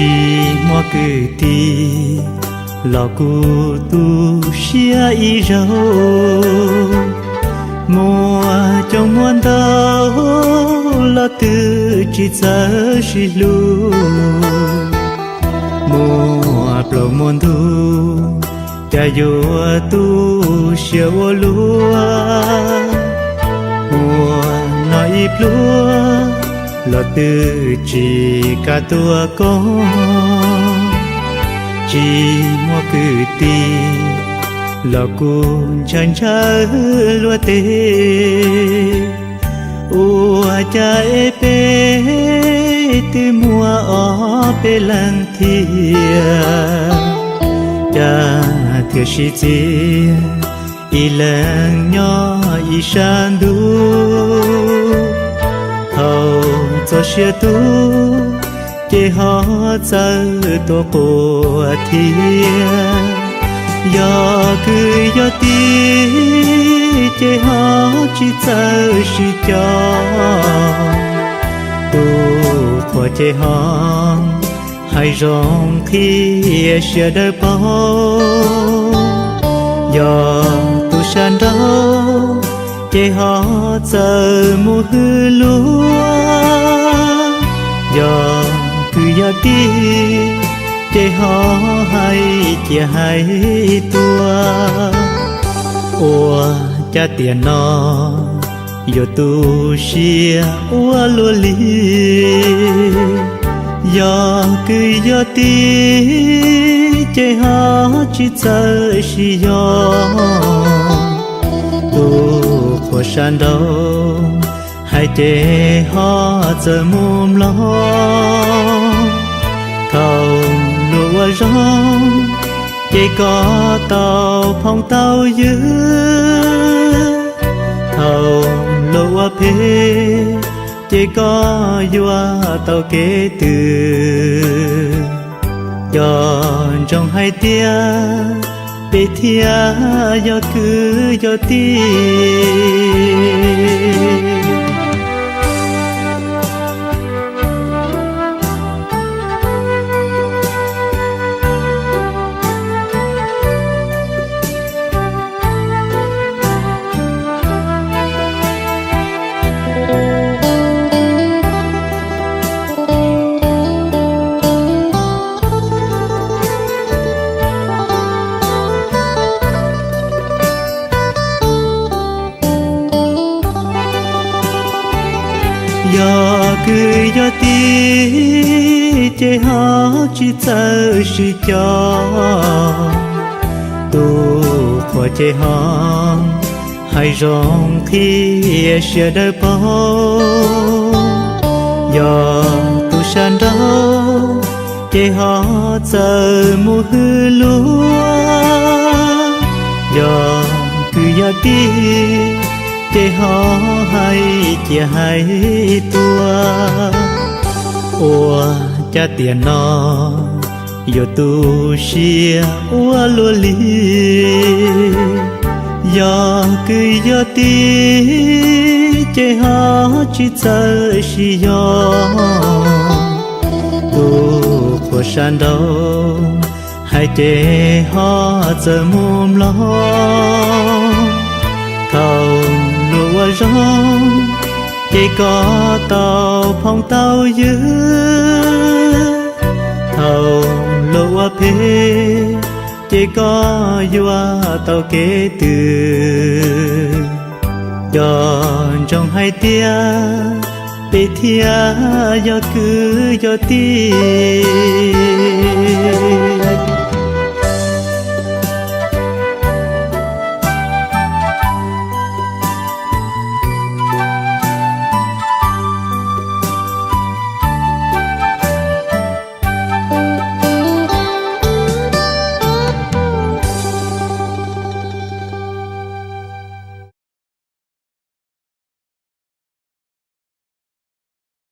Tsis muaj kwv tij los kuj tu siab ib zaug, muaj coob muaj ntau los twb tsis txawj sib hlub, muaj plaub muaj ntug cas yuav tu siab ua luaj, muaj no ib pluag los twb tsis kam tuaj koom, tsis muaj kwv tij los kuj ntshaw ntshaw luag tej, ua cas es peb twb muaj ob peb leeg thiab, cas thiaj sib txiav ib leeg nyob ib sab ntuj. Thaum txog siab tuag ces ho txawm tuaj quaj thiab, yog kwv yog tij ces ho tsis txawj sib cog, tus qhuas ces ho hais zoo qhia siab dawb paug, yog tus sab nraud ces ho txawm mus hwm luag, yog kwv yog tij ces ho hais cia hais tuag. Ua cas tiam no yuav tu siab ua luaj li, yog kwv yog tij ces ho tsis txawj sib yog, tus qhuas sab nraud hais ces ho txawm mus mloog, thaum luag ua zoo ces koj tau phooj tau ywg, thaum luag ua phem ces koj yuav tau kev twg. Cov ntsoov hais tias peb thiaj yog kwv yog tij. Yog kwv yog tij ces ho tsis txawj sib cog, tus qhuas ces ho hais zoo qhia siab dawb paug, yog tus sab nraud ces ho txawm mus hwm luag, yog kwv yog tij ces ho hais cia hais tuag. Ua cas tiam no yuav tu siab ua luaj li, yog kwv yog tij ces ho tsis txawj sib yog, tus qhuas sab nraud hais ces ho txawm mus mloog, thaum luag ua zoo ces koj tau phooj tau ywg, thaum luag ua phem ces koj yuav tau kev twg. Cov ntsoov hais tias peb thiaj yog kwv yog tij.